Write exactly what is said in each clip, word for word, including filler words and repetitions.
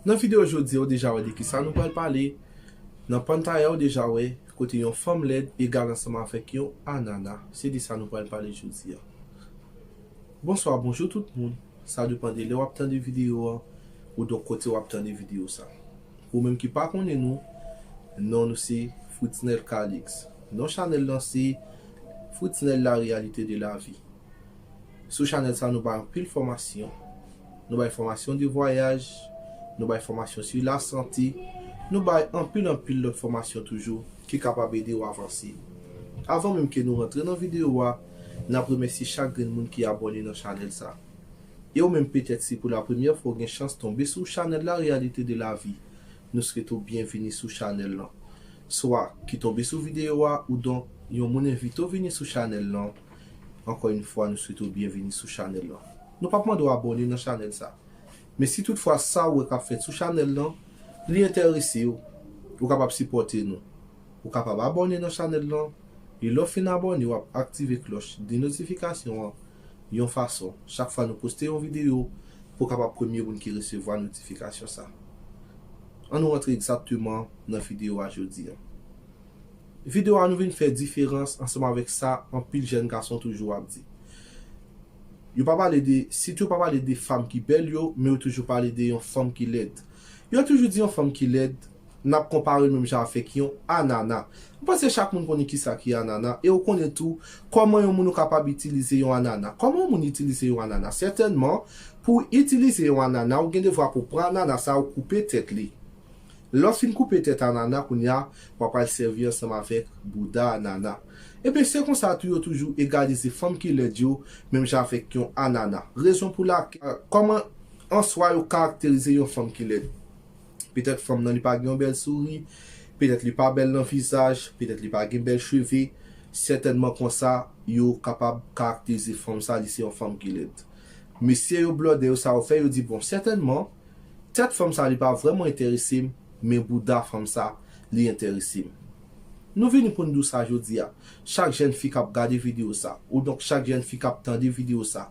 Nan videyo jodi a, ou deja wè de kisa nou pral pale. Nan pantay la, ou deja wè kote yon fanm lèd egal ansanm avèk yon anana. Se de sa nou pral pale jodi a. Bonswa, bonjou tout moun. Sa depann de lè w ap tande videyo an, ou donk kote w ap tande videyo sa. Pou ou menm ki pa konnen nou, non nou se Fritznel Calix. Non chanèl lan se Fritznel la réalité de la vie. Sou chanèl sa nou bay anpil fòmasyon. Nou bay fòmasyon de vwayaj, nou bay fòmasyon sou lasante, nou bay anpil anpil lòt fòmasyon toujou ki kapab ede w avanse. Avan menm ke nou rantre nan videyo a, n ap remèsye chak grenn moun ki abòne nan chanèl sa. E ou menm petèt se pou la premyè fwa w gen chans tonbe sou chanèl la réalité de la vie. Nou swete w byenvini sou chanèl lan. Swa ki tonbe sou videyo a, ou donk yon moun envite w vini sou chanèl lan. Ankò yon fwa, nou swete w byenvini sou chanèl lan. Nou p ap mande w abòne nan chanèl sa. Men si toutfwa sa ou wè k ap fèt sou chanèl lan, li enterese w, ou kapab sipòte nou. Ou kapab abòne nan chanèl lan, e lè w fin abòne, w ap aktive klòch de notifikasyon an yon fason, chak fwa nou poste yon videyo, pou w kapab premye moun ki resevwa notifikasyon sa. Ann nou rantre egzakteman nan videyo a jodi a. Videyo a nou vin fè diferans ansanm avèk sa anpil jèn gason toujou ap di. Yo pa pale de, sitou yo pa pale de fanm ki bèl yo, men yo toujou pale de yon fanm ki lèd. Yo toujou di yon fanm ki lèd, n ap konpare l menm jan avèk yon anana. M panse chak moun konnen kisa ki anana, e ou konnen tou kòman yon moun ou kapab itilize yon anana. Kòman yon moun itilize yon anana? Sètènman, pou w itilize yon anana, ou gen devwa pou w pran anana sa, ou koupe tèt li. Lè w fin koupe tèt anana, kounye a, w ap al sèvi ansanm avèk bouda anana. Ebyen, se konsa tou yo toujou egalize fanm ki lèd yo, menm jan avèk yon anana. Rezon pou lakèl, kòman an swa yo karakterize yon fanm ki lèd? Petèt fanm nan li pa gen yon bèl souri, petèt li pa bèl nan vizaj, petèt li pa gen bèl cheve. Sètènman konsa, yo kapab karakterize fanm sa, li se yon fanm ki lèd. Mesye yo, blòdè yo, sa yo fè, yo di, bon, sètènman, tèt fanm sa li pa vrèman enterese m, men bouda fanm sa li enterese m. Nou vini pou n di w sa jodi a. Chak jèn fi k ap gade videyo sa, ou donk chak jèn fi k ap tande videyo sa,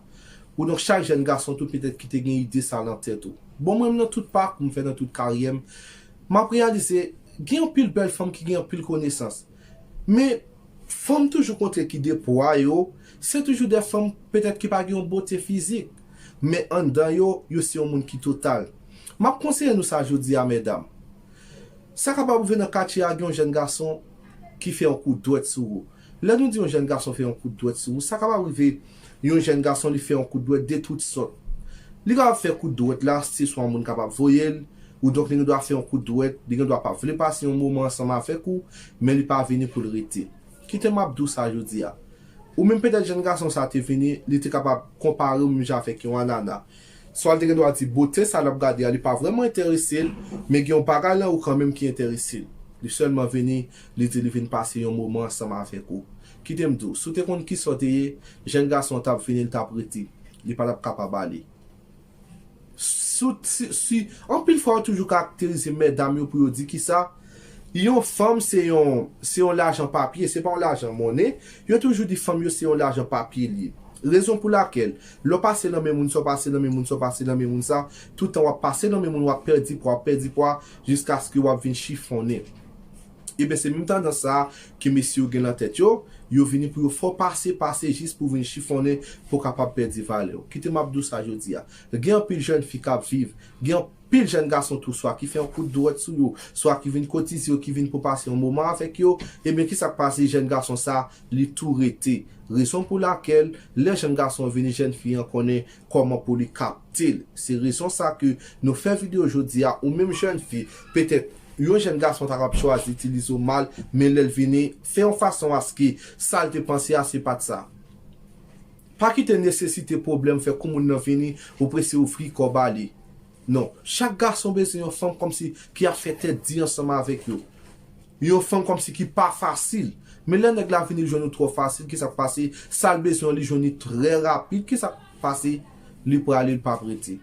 ou donk chak jèn gason tou petèt ki te gen ide sa nan tèt ou. Bon, mwen menm nan tout pakou m fè, nan tout karyè m, m ap reyalize gen anpil bèl fanm ki gen anpil konesans. Men fanm toujou kontre ki de pwa yo, se toujou de fanm petèt ki pa gen yon bote fizik, men anndan yo, yo se yon moun ki total. M ap konseye nou sa jodi a, medam. Sa kapab rive nan katye a, gen yon jèn gason ki fè yon kout dwèt sou ou. Lè nou di yon jèn gason fè yon kout dwèt sou ou, sa kapab rive yon jèn gason li fè yon kout dwèt de tout sòt. Li kapab fè kout dwèt la, se swa yon moun kapab voye l, ou donk li gen dwa fè yon kout dwèt, li gen dwa pa vle pase yon moman ansanm avèk ou, men li pa vini pou l rete. Kite m ap di w sa jodi a. Ou menm petèt jèn gason sa te vini, li te kapab konpare w menm jan avèk yon anana. Swa l te gen dwa di bote sa l ap gade a, li pa vrèman enterese l, men gen yon bagay nan ou kanmenm ki enterese l. Li sèlman vini, li di li vin pase yon moman ansanm avèk ou. Kite m di w, si w te konn kisa w te ye, jèn gason an t ap vini, l t ap rete. Li pa t ap kapab ale. Si, si, si, anpil fwa yo toujou karakterize medam yo pou yo di kisa, yon fanm se yon, se yon lajan papye, se pa yon lajan monnen. Yo toujou di fanm yo se yon lajan papye li ye. Rezon pou lakèl, lè w pase nan men moun sa, w pase nan men moun sa, w pase nan men moun sa, tout tan w ap pase nan men moun, w ap pèdi pwa, w ap pèdi pwa, jiskaske w ap vin chifonnen. Ebyen, se menm tandans sa a ke mesye yo gen nan tèt yo, yo vini pou yo fè w pase, pase jis pou w vin chifonnen, pou w kapab pèdi valè w. Kite m ap di w sa jodi a. Gen anpil jèn fi k ap viv, gen anpil jèn gason tou, swa ki fè yon kout dwèt sou yo, swa ki vin kotize yo, ki vin pou pase yon moman avèk yo. Ebyen, kisa k pase? Jèn gason sa, li tou rete. Rezon pou lakèl, lè jèn gason an vini, jèn fi an konnen kòman pou li kapte l. Se rezon sa ke nou fè videyo jodi a, ou menm jèn fi, petèt yon jèn gason ta kab chwazi itilize w mal, men lè l vini, fè yon fason aske sa l te panse a, se pa t sa. Pa kite nesesite pwoblèm fè kou moun nan vini, ou prese ouvri kò ba li. Non, chak gason bezwen yon fanm kòmsi ki ap fè tèt di ansanm avèk yo. Yon fanm kòmsi ki pa fasil. Men lè nèg la vini, li jwenn ou twò fasil, kisa k pase? Sa l bezwen an, li jwenn li trè rapid, kisa k pase? Li prale, li p ap rete.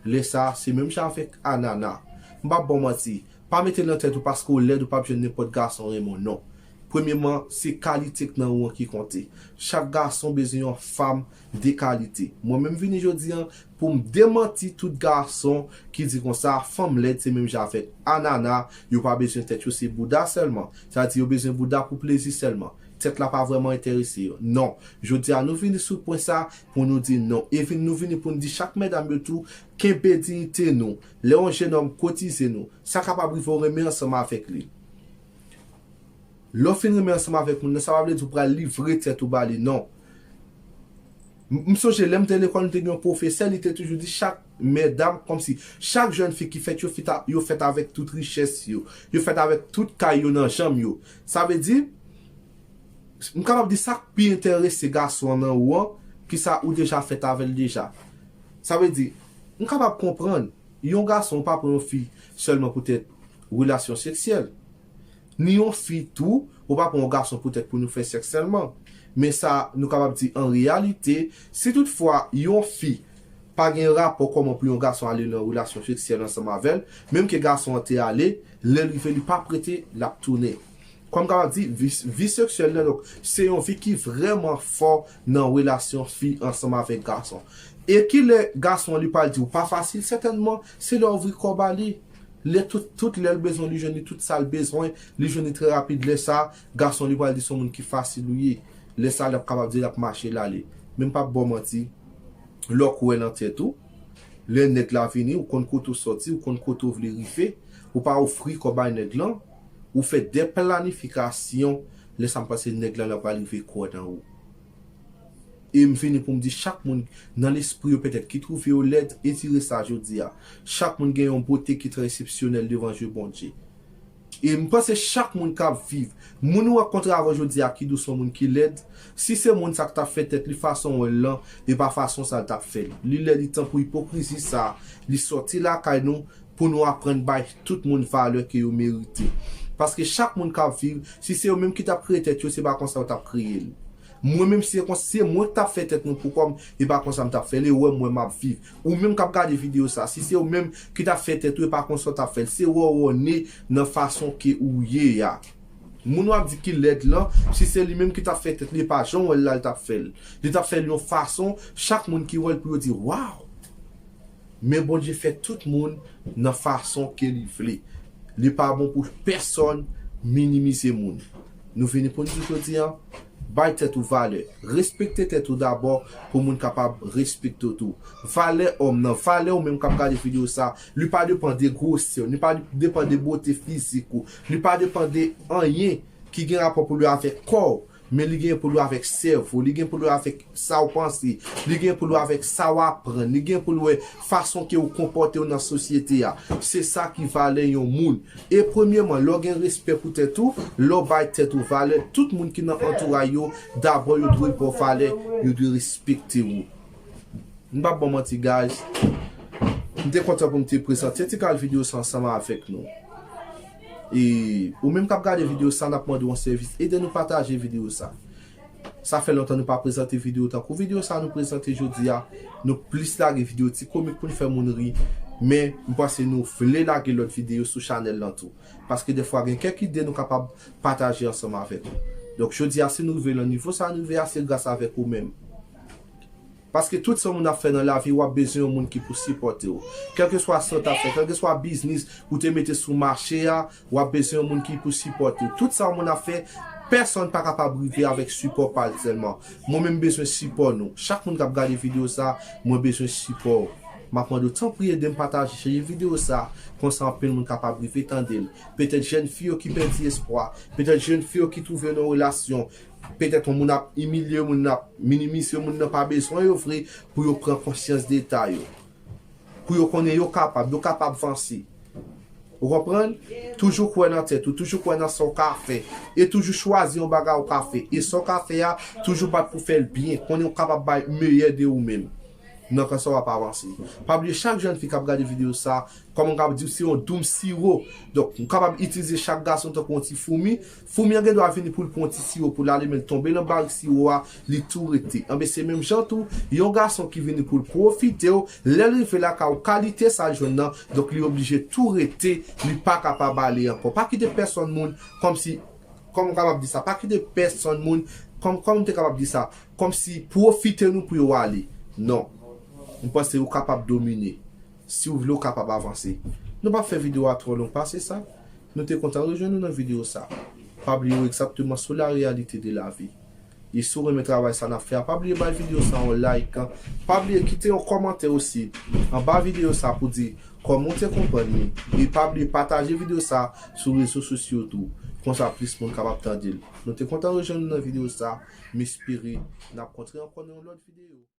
Lè sa a, se menm jan avèk anana. M p ap ba w manti. Pa mete l nan tèt ou paske w lèd ou p ap jwenn nenpòt gason renmen w, non. Premyeman, se kalite k nan ou an ki konte. Chak gason bezwen yon fanm de kalite. Mwen menm vini jodi a pou m demanti tout gason ki di konsa, fanm lèd se menm jan avèk anana, yo pa bezwen tèt yo, se bouda sèlman. Sa di yo bezwen bouda pou plezi sèlman. Tèt la pa vrèman enterese yo. Non. Jodi a nou vini sou pwen sa pou nou di non. E vin nou vini pou n di chak medam yo tou, kenbe diyite nou. Lè yon jenòm kotize nou, sa kapab rive w renmen ansanm avèk li. Lè w fin renmen ansanm avèk moun nan, sa pa vle di w pral livre tèt ou ba li, non. M, m sonje lè m te lekòl, m te gen yon pwofesè, li te toujou di chak medam, kòmsi chak jèn fi ki fèt, yo fèt a-, yo fèt avèk tout richès yo, yo fèt avèk tout kay yo nan janm yo. Sa vle di, m kapab di sa k pi enterese gason an nan ou an, ki sa ou deja fèt avè l deja. Sa vle di, m kapab konprann, yon gason ou pa pran yon fi sèlman poutèt relasyon seksyèl. Ni yon fi tou, ou pa pran yon gason poutèt pou nou fè sèks sèlman. Men sa, nou kapab di an reyalite, si toutfwa yon fi pa gen rapò kòman pou yon gason ale nan relasyon seksyèl ansanm avè l, menm ke gason an te ale, lè l rive li pa prete, l ap tounen. Kòm kapab di, vi, vi seksyèl nan, donk, se yon vi ki vrèman fò nan relasyon fi ansanm avèk gason. E kilè gason an li pral di w pa fasil, sètènman, se lè w ouvri kò ba li. Lè tout, tout lè l bezwen, li jwenn li tout sa l bezwen, li jwenn li trè rapid. Lè sa, gason li pral di se yon moun ki fasil ou ye. Lè sa, l ap kapab di l ap mache l ale. Men m p ap ba w manti, lè w kwè nan tèt ou, lè nèg la vini, ou konn kote w sòti, ou konn kote w vle rive, ou pa ofri kò bay nèg lan, ou fè de planifikasyon, lè sa m panse nèg lan la pral rive kwè nan ou. E m vini pou m di chak moun nan lespri yo petèt ki twouve yo lèd, etire sa jodi a. Chak moun gen yon bote ki trè eksepsyonèl devan je Bondye. E m panse chak moun k ap viv, moun ou rankontre avè w jodi a ki di w se yon moun ki lèd, si se moun sa k t ap fè tèt li fason w wè l lan, e pa fason sa l t ap fè l. Li lè li tan pou ipokrizi sa, li sòti lakay nou, pou nou aprann bay tout moun valè ke yo merite. Paske chak moun k ap viv, si se yo menm ki t ap kreye tèt yo, se pa konsa yo t ap kreye l. Mwen menm, si se konsa, se mwen k t ap fè tèt mwen pou kò m, e pa konsa m t ap fè l, e wè mwen m ap viv. Ou menm k ap gade videyo sa, si se ou menm ki t ap fè tèt ou, e pa konsa w t ap fè l, se wè w ne nan fason ke ou ye a. Moun w ap di ki lèd lan, si se li menm ki t ap fè tèt li, e pa jan w wè l la, l t ap fè l. Li t ap fè l yon fason, chak moun ki wè l pou yo di, waw! Men Bondye fè tout moun nan fason ke li vle. Li pa bon pou pèsòn minimize moun. Nou vini pou n di jodi a, bay tèt ou valè. Respekte tèt ou dabò pou moun kapab respekte w tou. Valè òm nan, valè ou menm k ap gade videyo sa, li pa depann de gwosè w, li pa depann de bote fizik ou, li pa depann de anyen ki gen rapò pou li avèk kò w. Men li gen pou l wè avèk sèvo, li gen pou l wè avèk sa w panse, li gen pou l wè avèk sa w aprann, li gen pou l wè fason ke w konpòte w nan sosyete a. Se sa ki valè yon moun. E premyeman, lè w gen respè pou tèt ou, lè w bay tèt ou valè, tout moun ki nan antouray yo, dabò yo dwe ba w valè, yo dwe respekte w. M p ap ba w manti, guys. M te kontan pou m te prezante ti kal videyo sa ansanm avèk nou. E ou menm k ap gade videyo sa, n ap mande w yon sèvis. Ede nou pataje videyo sa. Sa fè lontan nou pa prezante videyo tankou videyo sa nou prezante jodi a. Nou plis lage videyo ti komik pou n fè moun ri. Men, m panse nou vle lage lòt videyo sou chanèl lan tou. Paske defwa gen kèk ide nou kapab pataje ansanm avèk ou. Donk, jodi a, si nou rive nan nivo sa nou rive a, se gras avèk ou menm. Paske tout sa yon moun ap fè nan lavi, w ap bezwen yon moun ki pou sipòte w. Kèlkeswa sa w t ap fè, kèlkeswa biznis ou te mete sou mache a, w ap bezwen yon moun ki pou sipòte w. Tout sa yon moun ap fè, pèsonn pa kapab rive avèk sipò pa l sèlman. Mwen menm bezwen sipò nou. Chak moun k ap gade videyo sa, mwen bezwen sipò w. M ap mande w tanpri ede m pataje videyo sa, konsa anpil moun kapab rive tande l. Petèt jèn fi yo ki pèdi espwa, petèt jèn fi yo ki twouve yo nan relasyon, petèt yon moun ap imilye moun nan, ap minimize moun nan, pa bezwen yo vre pou yo pran konsyans de eta yo. Pou yo konnen yo kapab, yo kapab vanse. Ou konprann? Toujou kwè nan tèt ou, toujou kwè nan sa w ka fè. E toujou chwazi yon bagay ou ka fè. E sa w ka fè a, toujou bat pou fè l byen. Konnen w kapab bay meyè de ou menm. Nan konsa w ap avanse. Pa bliye chak jèn fi k ap gade videyo sa, kòman m kapab di w, se yon doum siwo. Donk, m kapab itilize chak gason tankou yon ti foumi. Foumi an gen dwa vini pou l pran yon ti siwo pou l ale, men l tonbe nan barik siwo a, li tou rete. Anben, se menm jan tou, yon gason ki vini pou l pwofite w, lè l rive lakay ou, kalite sa l jwenn nan, donk li oblije tou rete, li pa kapab ale ankò. Pa kite pèsonn moun kòmsi Kòman m kapab di sa? Pa kite pèsonn moun, kòm, kòman m te kapab di sa? Kòmsi pwofite nou pou yo ale. Non. M panse ou kapab domine. Si w vle, ou kapab avanse. Nou p ap fè videyo a twò long pase sa. Nou te kontan rejwenn nou nan videyo sa. Pa bliye w egzakteman sou la réalité de la vie. E si w renmen travay sa n ap fè a, pa bliye bay videyo sa yon like. Pa bliye kite yon kòmantè osi anba videyo sa pou di kòman w te konprann li. E pa bliye pataje videyo sa sou rezo sosyo tou. Konsa plis moun kapab tande l. Nou te kontan rejwenn nou nan videyo sa. M espere n ap kontre ankò nan yon lòt videyo.